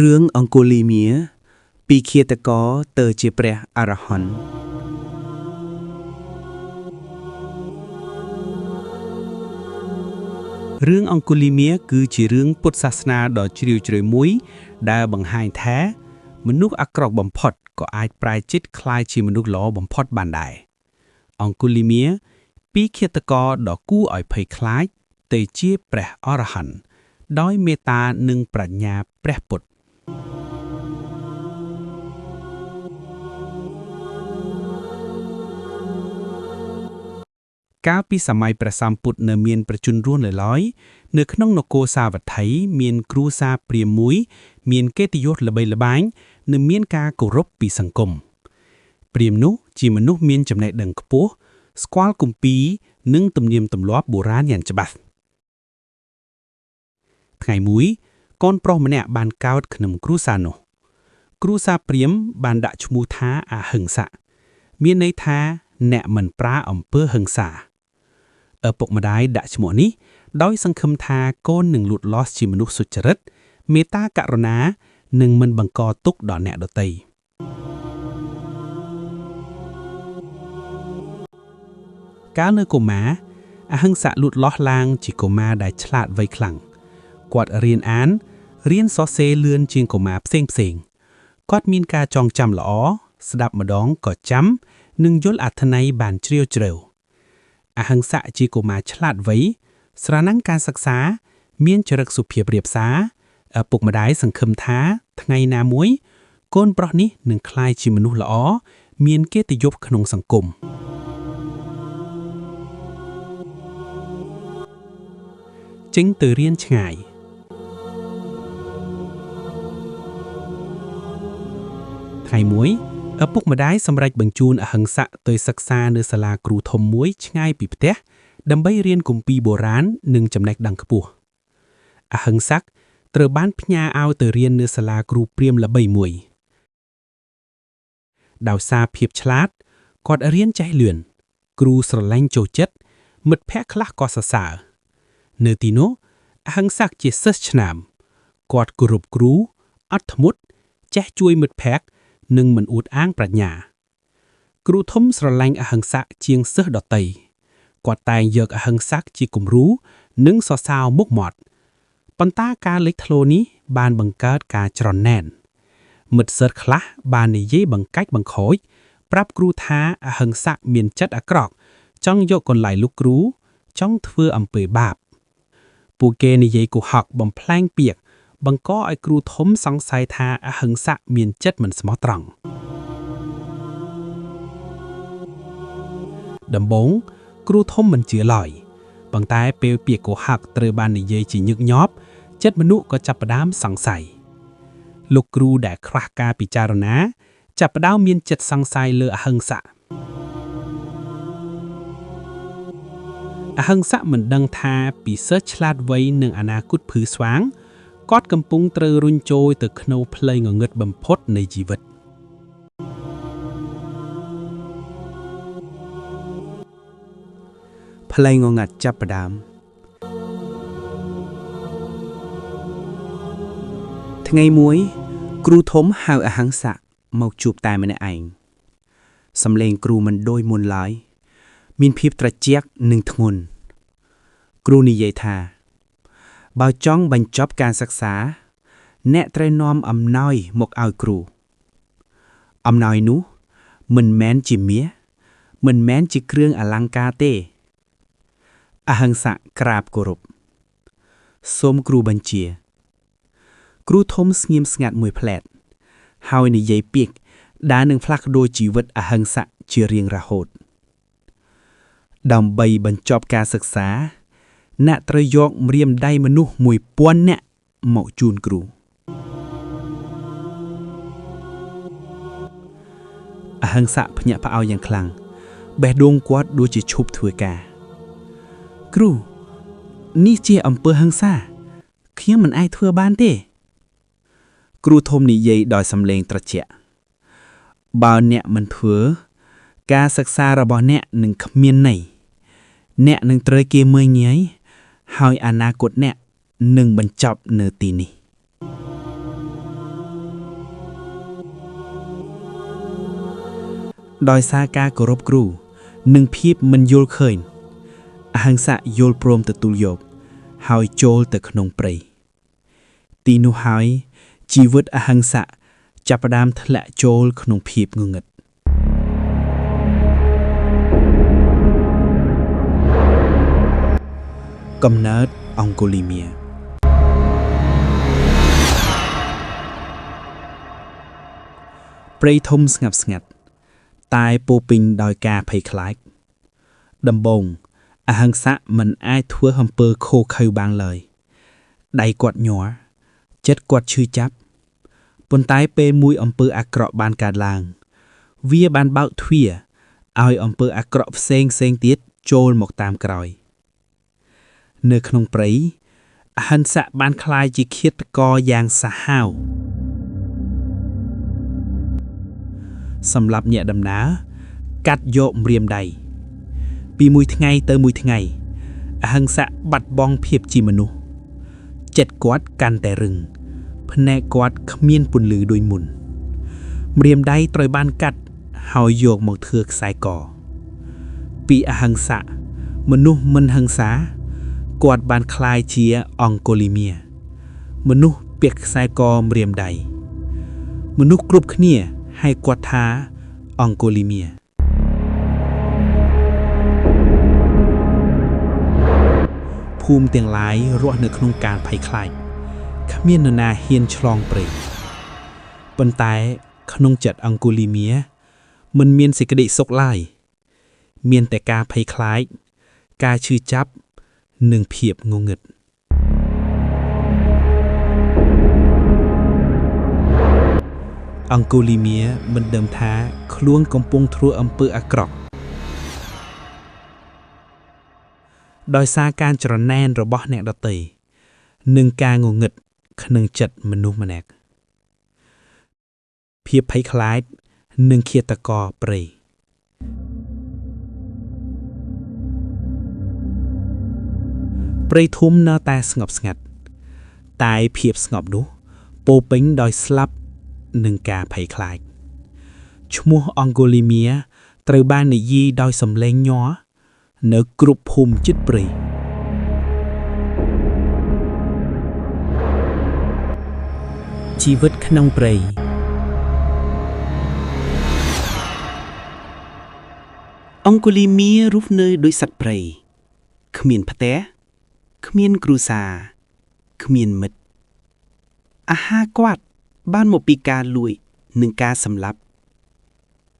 រឿងអង្គុលីមា ពីឃាតករទៅជាព្រះអរហន្តរឿងអង្គុលីមាគឺជារឿងពុទ្ធសាសនាដ៏ជ្រាលជ្រៅមួយ ដែលបង្ហាញថា មនុស្សអាក្រក់បំផុតក៏អាចប្រែចិត្តក្លាយជាមនុស្សល្អបំផុតបានដែរអង្គុលីមា ពីឃាតករដ៏គួរឲ្យភ័យខ្លាចទៅជាព្រះអរហន្តដោយមេត្តានិងប្រាជ្ញាព្រះពុទ្ធ កាលពីសម័យព្រះសម្ពុទ្ធនៅមានប្រជញ្ញរស់នៅឡើយនៅក្នុងនគរសាវត្ថីមានគ្រួសារព្រាហ្មណ៍មួយ មានកិត្តិយសល្បីល្បាញនិងមានការគោរពពីសង្គមព្រាហ្មណ៍នោះជាមនុស្សមានចំណេះដឹងខ្ពស់ស្គាល់គម្ពីរនិងទំនៀមទម្លាប់បុរាណយ៉ាងច្បាស់ថ្ងៃមួយកូនប្រុសម្នាក់បានកើតក្នុងគ្រួសារនោះ គ្រួសារព្រាហ្មណ៍បានដាក់ឈ្មោះថាអហិង្សៈមានន័យថាអ្នកមិនប្រើអំពើហិង្សា ឪពុកម្ដាយដាក់ឈ្មោះនេះដោយសង្ឃឹមថាកូននឹងលូតលាស់ជាមនុស្សសុចរិតមេត្តាករុណា និងមិនបង្កទុក្ខដល់អ្នកដទៃកាលនៅកុមារអហិង្សៈលូតលាស់ឡើងជាកុមារដែលឆ្លាតវៃខ្លាំងគាត់រៀនអានរៀនសរសេរលឿនជាងកុមារផ្សេងផ្សេងៗគាត់មានការចងចាំល្អស្ដាប់ម្ដងក៏ចាំនិងយល់អត្ថន័យបានជ្រាលជ្រៅ អហិង្សៈជាកុមារឆ្លាតវៃស្រឡាញ់ការសិក្សា មានចរិតសុភាពរាបសារឪពុកម្ដាយសង្ឃឹមថាថ្ងៃណាមួយកូនប្រុសនេះនឹងក្លាយជាមនុស្សល្អមានកិត្តិយសក្នុងសង្គមចេញទៅរៀនឆ្ងាយថ្ងៃមួយឪពុកម្ដាយសម្រេចបញ្ជូនអហិង្សៈទៅសិក្សានៅសាលាគ្រូធំមួយឆ្ងាយពីផ្ទះដើម្បីរៀនគម្ពីរបុរាណនិងចំណេះដឹងខ្ពស់អហិង្សៈត្រូវបានផ្ញើឲ្យទៅរៀននៅសាលាគ្រូព្រាហ្មណ៍ល្បីមួយដោយសារភាពឆ្លាតគាត់រៀនចេះលឿនគ្រូស្រឡាញ់ចូលចិត្តមិត្តភ័ក្តិខ្លះក៏សរសើរនៅទីនោះអហិង្សៈជាសិស្សឆ្នើមគាត់គោរពគ្រូអត់ធ្មត់ចេះជួយមិត្តភ័ក្តិនិងមិនអួតអាងប្រាជ្ញា គ្រូធំស្រឡាញ់អហិង្សៈជាងសិស្សដទៃគាត់តែងយកអហិង្សៈជាគំរូនិងសរសើរមុខមាត់ប៉ុន្តែការលេចធ្លោនេះបានបង្កើតការច្រណែនមិត្តសិស្សខ្លះបាននិយាយបង្កាច់បង្ខូចប្រាប់គ្រូថាអហិង្សៈមានចិត្តអាក្រក់ចង់យកកន្លែងលោកគ្រូចង់ធ្វើអំពើបាបពួកគេនិយាយកុហកបំផ្លែងពាក្យបង្កឲ្យគ្រូធំសង្ស័យថាអហិង្សៈមានចិត្តមិនស្មោះត្រង់ ដំបូងគ្រូធំមិនជឿឡើយប៉ុន្តែពេលពាក្យកុហកត្រូវបាននិយាយជាញឹកញាប់ចិត្តមនុស្សក៏ចាប់ផ្ដើមសង្ស័យលោកគ្រូដែលខ្វះការពិចារណា ចាប់ផ្ដើមមានចិត្តសង្ស័យលើអហិង្សៈអហិង្សៈមិនដឹងថាពីសិស្សឆ្លាតវៃនិងអនាគតភ្លឺស្វាងគាត់កំពុងត្រូវរុញចូលទៅក្នុងផ្លូវងងឹតបំផុតនៃជីវិត ផ្លូវងងឹតចាប់ផ្ដើមថ្ងៃមួយ គ្រូធំហៅអហិង្សៈមកជួបតែម្នាក់ឯងសំឡេងគ្រូមិនដូចមុនឡើយ មានភាពត្រជាក់និងធ្ងន់គ្រូនិយាយថា បើចង់បញ្ចប់ការសិក្សា អ្នកត្រូវនាំអំណោយមកឲ្យគ្រូ អំណោយនោះមិនមែនជាមាសមិនមែនជាគ្រឿងអលង្ការទេ អហិង្សៈក្រាបគោរពសូមគ្រូបញ្ជា គ្រូធំស្ងៀមស្ងាត់មួយភ្លែតហើយនិយាយពាក្យដែលនឹងផ្លាស់ប្ដូរជីវិតអហិង្សៈជារៀងរហូត ដើម្បីបញ្ចប់ការសិក្សា អ្នកត្រូវយកម្រាមដៃមនុស្ស1000នាក់មកជូនគ្រូអហិង្សៈភ្ញាក់ផ្អើលយ៉ាងខ្លាំងបេះដូងគាត់ដូចជាឈប់ធ្វើការ គ្រូនេះជាអំពើហិង្សាខ្ញុំមិនអាចធ្វើបានទេ គ្រូធំនិយាយដោយសំឡេងត្រជាក់បើអ្នកមិនធ្វើ ការសិក្សារបស់អ្នកនឹងគ្មានន័យអ្នកនឹងត្រូវគេមើលងាយហើយអនាគតអ្នកនឹងបញ្ចប់នៅទីនេះ ដោយសារការគោរពគ្រូ និងភាពមិនយល់ឃើញអហិង្សៈយល់ព្រមទទួលយក ហើយចូលទៅក្នុងព្រៃ ទីនោះហើយជីវិតអហិង្សៈចាប់ផ្ដើមធ្លាក់ចូលក្នុងភាពងងឹត កំណើតអង្គុលីមា ព្រៃធំស្ងាត់ស្ងាត់ តែពោរពេញដោយការភ័យខ្លាច ដំបូងអហិង្សៈមិនអាចធ្វើអំពើឃោរឃៅបានឡើយដៃគាត់ញ័រចិត្តគាត់ឈឺចាប់ប៉ុន្តែពេលមួយអំពើអាក្រក់បានកើតឡើង វាបានបើកទ្វារឲ្យអំពើអាក្រក់ផ្សេងផ្សេងទៀតចូលមកតាមក្រោយ នៅក្នុងព្រៃអហិង្សៈបានក្លាយជាឃាតករយ៉ាងសាហាវ សម្រាប់អ្នកដំណើរកាត់យកម្រាមដៃ ពីមួយថ្ងៃទៅមួយថ្ងៃអហិង្សៈបាត់បង់ភាពជាមនុស្សចិត្តគាត់កាន់តែរឹងភ្នែកគាត់គ្មានពន្លឺដូចមុនម្រាមដៃត្រូវបានកាត់ហើយយកមកធ្វើខ្សែកពីអហិង្សៈមនុស្សមិនហិង្សាគាត់បានក្លាយជាអង្គុលីមា មនុស្សពាក់ខ្សែកម្រាមដៃ មនុស្សគ្រប់គ្នាហៅគាត់ថាអង្គុលីមា ភូមិទាំងឡាយរស់នៅក្នុងការភ័យខ្លាចគ្មាននរណាហ៊ានឆ្លងព្រៃប៉ុន្តែក្នុងចិត្តអង្គុលីមា មិនមានសេចក្តីសុខឡើយ មានតែការភ័យខ្លាច ការឈឺចាប់ និងភាពងងឹត អង្គុលីមាមិនដឹងថាខ្លួនកំពុងធ្វើអំពើអាក្រក់ ដោយសារការច្រណែនរបស់អ្នកដទៃនិងការងងឹតក្នុងចិត្តមនុស្សម្នាក់ភាពភ័យខ្លាចនិងឃាតករព្រៃ ព្រៃធំនៅតែស្ងប់ស្ងាត់ តែភាពស្ងប់នោះពោរពេញដោយស្លាប់និងការភ័យខ្លាច ឈ្មោះអង្គុលីមាត្រូវបាននិយាយដោយសំឡេងញ័រនៅគ្រប់ភូមិជិតព្រៃ ជីវិតក្នុងព្រៃ អង្គុលីមារស់នៅដូចសត្វព្រៃគ្មានផ្ទះគ្មានគ្រួសារគ្មានមិត្តអាហារគាត់បានមកពីការលួចនិងការសម្លាប់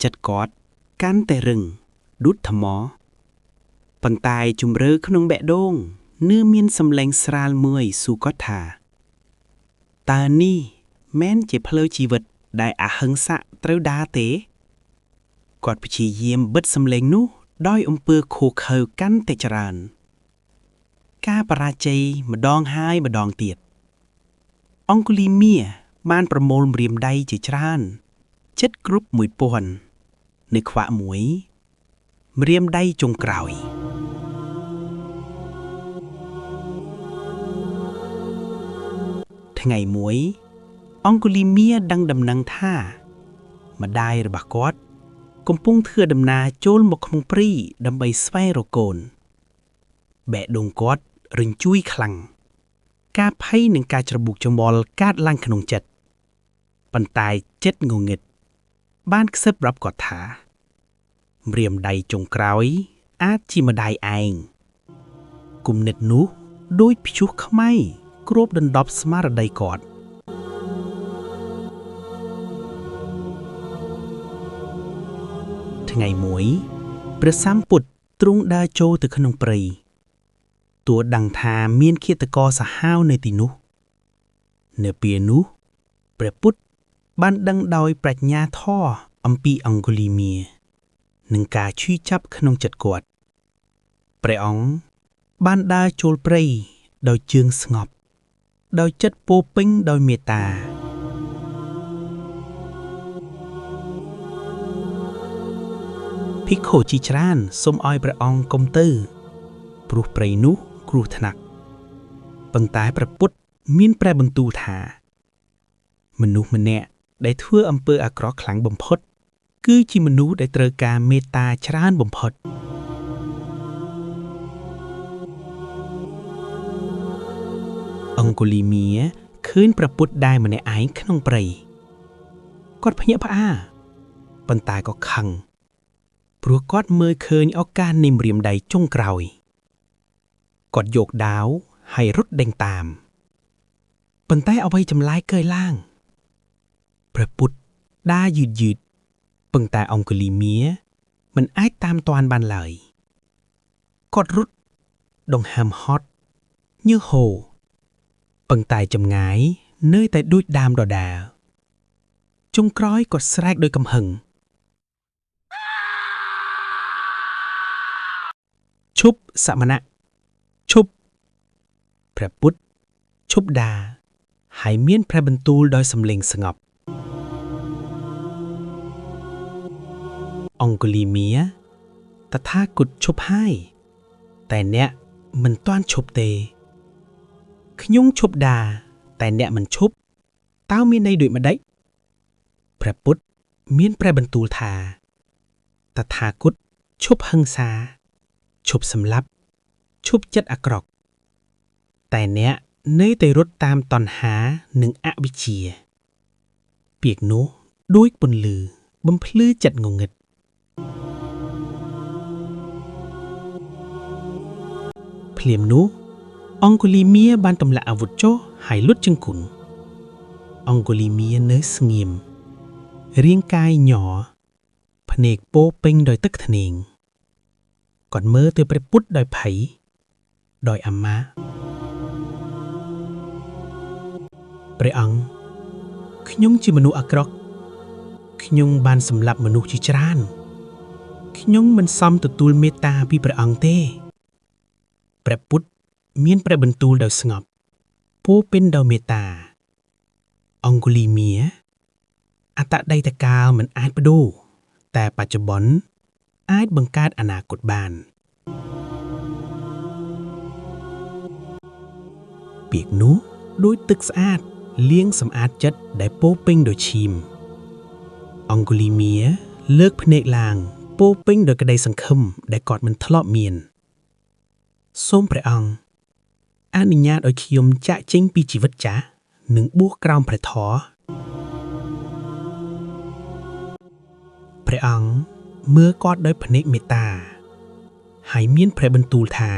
ចិត្តគាត់កាន់តែរឹងដូចថ្មប៉ុន្តែជំរឿក្នុងបេះដូងនៅមានសម្លេងស្រាលមួយសួរគាត់ថាតើនេះមែនជាផ្លូវជីវិតដែលអហិង្សៈត្រូវដើរទេ គាត់ព្យាយាមបិទសម្លេងនោះដោយអំពើឃោរឃៅកាន់តែច្រើន ការបរាជ័យម្ដងហើយម្ដងទៀត អង្គុលីមាបានប្រមូលម្រាមដៃជាច្រើន ចិត្តគ្រប់1000នៅខ្វាក់មួយម្រាមដៃចុងក្រោយ ថ្ងៃមួយ អង្គុលីមាដឹងដំណឹងថា ម្ដាយរបស់គាត់ កំពុងធ្វើដំណើរចូលមកក្នុងព្រៃដើម្បីស្វែងរកកូន បេះដូងគាត់រញ្ជួយខ្លាំង ការភ័យនិងការច្របូកច្របល់កើតឡើងក្នុងចិត្តប៉ុន្តែចិត្តងងឹតបានខ្សឹបប្រាប់គាត់ថាម្រាមដៃចុងក្រោយ អាចជាម្ដាយឯងគំនិតនោះដូចព្យុះខ្មៅគ្របដណ្ដប់ស្មារតីគាត់ ថ្ងៃមួយព្រះសម្ពុទ្ធទ្រង់ដើរចូលទៅក្នុងព្រៃតួដឹងថាមានឃាតករសាហាវនៅទីនោះ នៅពេលនោះព្រះពុទ្ធបានដឹងដោយប្រាជ្ញាធម៌អំពីអង្គុលីមា និងការឈឺចាប់ក្នុងចិត្តគាត់ព្រះអង្គបានដើរចូលព្រៃដោយជើងស្ងប់ ដោយចិត្តពោរពេញដោយមេត្តា ភិក្ខុជាច្រើនសូមឲ្យព្រះអង្គកុំទៅ ព្រោះព្រៃនោះគ្រោះថ្នាក់ប៉ុន្តែព្រះពុទ្ធមានព្រះបន្ទូលថា មនុស្សម្នាក់ដែលធ្វើអំពើអាក្រក់ខ្លាំងបំផុត គឺជាមនុស្សដែលត្រូវការមេត្តាច្រើនបំផុត អង្គុលីមាឃើញព្រះពុទ្ធដែរម្នាក់ឯងក្នុងព្រៃគាត់ភ្ញាក់ផ្អើលប៉ុន្តែក៏ខឹងព្រោះគាត់មើលឃើញឱកាសនៃម្រាមដៃចុងក្រោយគាត់យកដាវហើយរត់ដេញតាមប៉ុន្តែអ្វីចម្លែកកើតឡើងព្រះពុទ្ធដើរយឺតយឺតប៉ុន្តែអង្គុលីមាមិនអាចតាមទាន់បានឡើយគាត់រត់ដង្ហើមហត់ញើសហូរប៉ុន្តែចម្ងាយនៅតែដូចដើមដដែលចុងក្រោយក៏ស្រែកដោយកំហឹងឈប់សមណៈឈប់ព្រះពុទ្ធឈប់ដាហើយមានព្រះបន្ទូលដោយសំឡេងស្ងប់អង្គុលីមាតថាគតឈប់ហើយតែអ្នកមិនទាន់ឈប់ទេខ្ញុំឈប់ដាតែអ្នកមិនឈប់តើមានន័យដូចម្ដេចព្រះពុទ្ធមានព្រះបន្ទូលថាតថាគតឈប់ហិង្សាឈប់សម្លាប់ឈប់ចិត្តអាក្រក់តែអ្នកនៅតែរត់តាមតណ្ហានិងអវិជ្ជាពាក្យនោះដូចពន្លឺបំភ្លឺចិត្តងងឹតភ្លាមនោះអង្គុលីមាបានទម្លាក់អាវុធចុះហើយលុតជង្គង់អង្គុលីមានៅស្ងៀមរាងកាយញ័រភ្នែកពោពេញដោយទឹកធ្នេងគាត់មើលទៅព្រះពុទ្ធដោយភ័យដោយអាម៉ាព្រះអង្គខ្ញុំជាមនុស្សអាក្រក់ខ្ញុំបានសម្លាប់មនុស្សជាច្រើនខ្ញុំមិនសមទទួលមេត្តាពីព្រះអង្គទេព្រះពុទ្ធមានព្រះបន្ទូលដោយស្ងប់ពោរពេញដោយមេត្តាអង្គុលីមាអតីតកាលមិនអាចប្ដូរតែបច្ចុប្បន្នអាចបង្កើតអនាគតបានពាក្យនោះដូចទឹកស្អាតលាងសម្អាតចិត្តដែលពោរពេញដោយឈាមអង្គុលីមាលើកភ្នែកឡើងពោរពេញដោយក្តីសង្ឃឹមដែលគាត់មិនធ្លាប់មានសូមព្រះអង្គអនុញ្ញាតឲ្យខ្ញុំចាកចេញពីជីវិតចាស់និងបួសក្រោមព្រះធម៌ព្រះអង្គមើលគាត់ដោយភ្នែកមេត្តាហើយមានព្រះបន្ទូលថា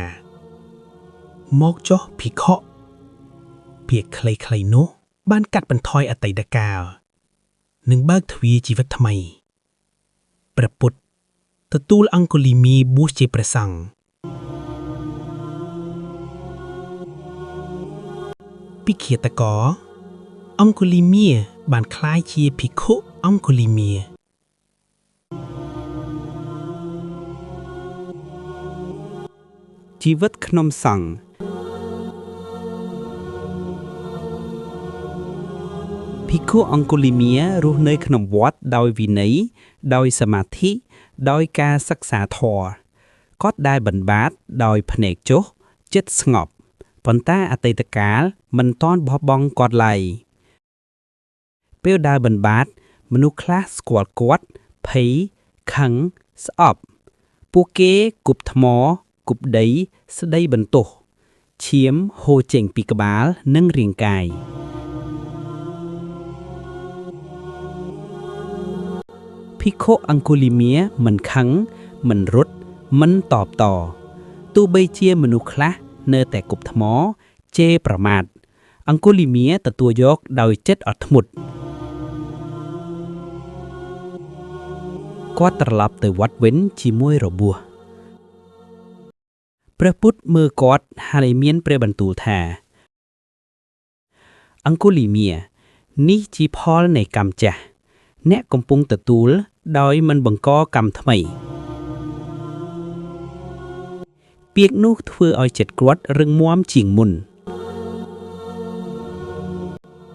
មកចុះភិក្ខុពាក្យខ្លីៗនោះបានកាត់បន្ថយអតីតកាលនិងបើកទ្វារជីវិតថ្មីព្រះពុទ្ធទទួលអង្គុលីមាបួសជាព្រះសង្ឃពីឃាតករអង្គុលីមាបានក្លាយជាភិក្ខុអង្គុលីមា ជីវិតក្នុងសង្ឃភិក្ខុអង្គុលីមារស់នៅក្នុងវត្តដោយវិន័យដោយសមាធិដោយការសិក្សាធម៌គាត់ដែលបន្បាតដោយភ្នែកចុះចិត្តស្ងប់ប៉ុន្តែអតីតកាលមិនទាន់បោះបង់គាត់ឡើយពេលដើរបន្បាតមនុស្សខ្លះស្គាល់គាត់ភ័យខឹងស្អប់ពួកគេគប់ថ្មគប់ដីស្ដីបន្ទោសឈាមហូរចេញពីក្បាលនិងរាងកាយភិក្ខុអង្គុលីមាមិនខឹងមិនរត់មិនតបតទោះបីជាមនុស្សខ្លះនៅតែគប់ថ្មជេរប្រមាថអង្គុលីមាទទួលយកដោយចិត្តអត់ធ្មត់គាត់ត្រឡប់ទៅវត្តវិញជាមួយរបួសព្រះពុទ្ធមើលគាត់ហើយមានព្រះបន្ទូលថាអង្គុលីមានេះជាផលនៃកម្មចាស់អ្នកកំពុងទទួលដោយមិនបង្កកម្មថ្មីពាក្យនោះធ្វើឲ្យចិត្តគាត់រឹងមាំជាងមុន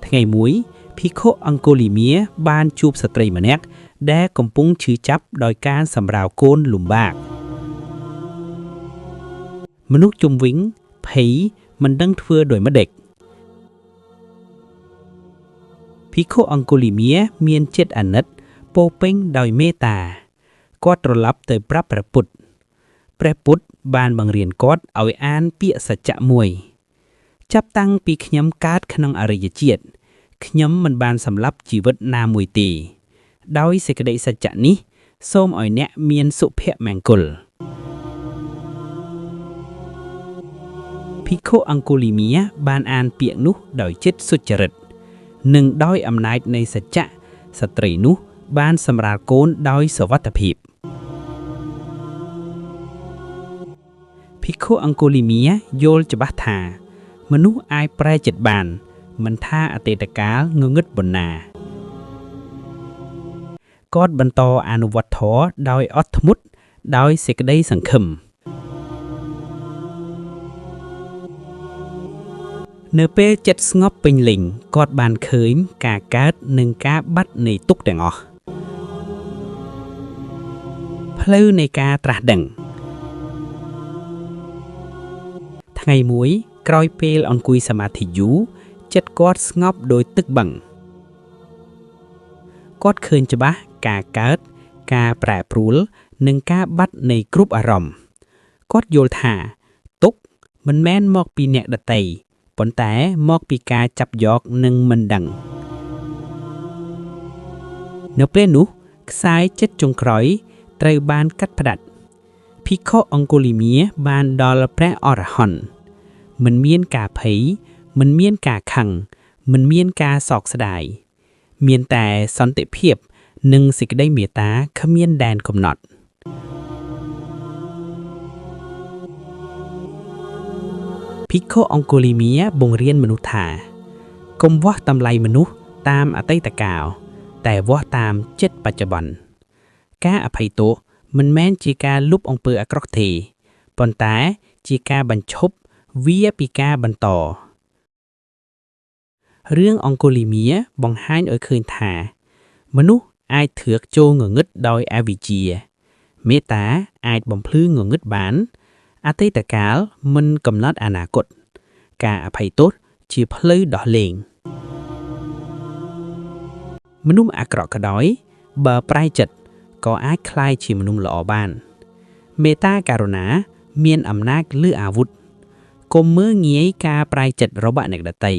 ថ្ងៃមួយភិក្ខុអង្គុលីមាបានជួបស្ត្រីម្នាក់ដែលកំពុងឈឺចាប់ដោយការសម្រាលកូនលំបាកមនុស្សជុំវិញភ័យមិនដឹងធ្វើដោយម្ដេចភិក្ខុអង្គុលីមាមានចិត្តអាណិត ពោរពេញដោយមេត្តាគាត់ត្រឡប់ទៅប្រាប់ព្រះពុទ្ធព្រះពុទ្ធបានបង្រៀនគាត់ឲ្យអានពាក្យសច្ចៈមួយ ចាប់តាំងពីខ្ញុំកើតក្នុងអរិយជាតិខ្ញុំមិនបានសម្លាប់ជីវិតណាមួយទេ ដោយសេចក្តីសច្ចៈនេះ សូមឲ្យអ្នកមានសុភមង្គល ភិក្ខុអង្គុលីមាបានអានពាក្យនោះដោយចិត្តសុចរិត និងដោយអំណាចនៃសច្ចៈស្ត្រីនោះបានសម្រាលកូនដោយសុវត្ថិភាព ភិក្ខុអង្គុលីមាយល់ច្បាស់ថា មនុស្សអាចប្រែចិត្តបាន មិនថាអតីតកាលងងឹតប៉ុណ្ណា គាត់បន្តអនុវត្តធម៌ដោយអត់ធ្មត់ដោយសេចក្តីសង្ឃឹម នៅពេលចិត្តស្ងប់ពេញលេញគាត់បានឃើញការកើតនិងការបាត់នៃទុក្ខទាំងអស់ ផ្លូវនៃការត្រាស់ដឹង ថ្ងៃមួយក្រោយពេលអង្គុយសមាធិយូរចិត្តគាត់ស្ងប់ដោយទឹកបឹងគាត់ឃើញច្បាស់ការកើត ការប្រែប្រួល និងការបាត់នៃគ្រប់អារម្មណ៍គាត់យល់ថា ទុក្ខមិនមែនមកពីអ្នកដទៃប៉ុន្តែមកពីការចាប់យកនិងមិនដឹង នៅពេលនោះខ្សែចិត្តចុងក្រោយត្រូវបានកាត់ផ្តាច់ភិក្ខុអង្គុលីមាបានដល់ព្រះអរហន្តមិនមានការភ័យមិនមានការខឹងមិនមានការសោកស្ដាយ មានតែសន្តិភាព និងសេចក្តីមេត្តាគ្មានដែនកំណត់ ភិក្ខុអង្គុលីមាបង្រៀនមនុស្សថាកុំវាស់តម្លៃមនុស្សតាមអតីតកាល តែវាស់តាមចិត្តបច្ចុប្បន្ន ការអភ័យទោសមិនមែនជាការលុបអំពើអាក្រក់ទេប៉ុន្តែជាការបញ្ឈប់វាពីការបន្ត រឿងអង្គុលីមាបង្ហាញឲ្យឃើញថា មនុស្សអាចធឿកចូលងងឹតដោយអវិជ្ជា មេត្តាអាចបំភ្លឺងងឹតបាន អតីតកាលមិនកំណត់អនាគត ការអភ័យទោសជាផ្លូវដោះលែង មនុស្សអាក្រក់ក៏ដោយ បើប្រែចិត្តក៏អាចក្លាយជាមនុស្សល្អបាន មេត្តាករុណាមានអំណាចលើអាវុធកុំមើលងាយការប្រែចិត្តរបស់អ្នកដទៃ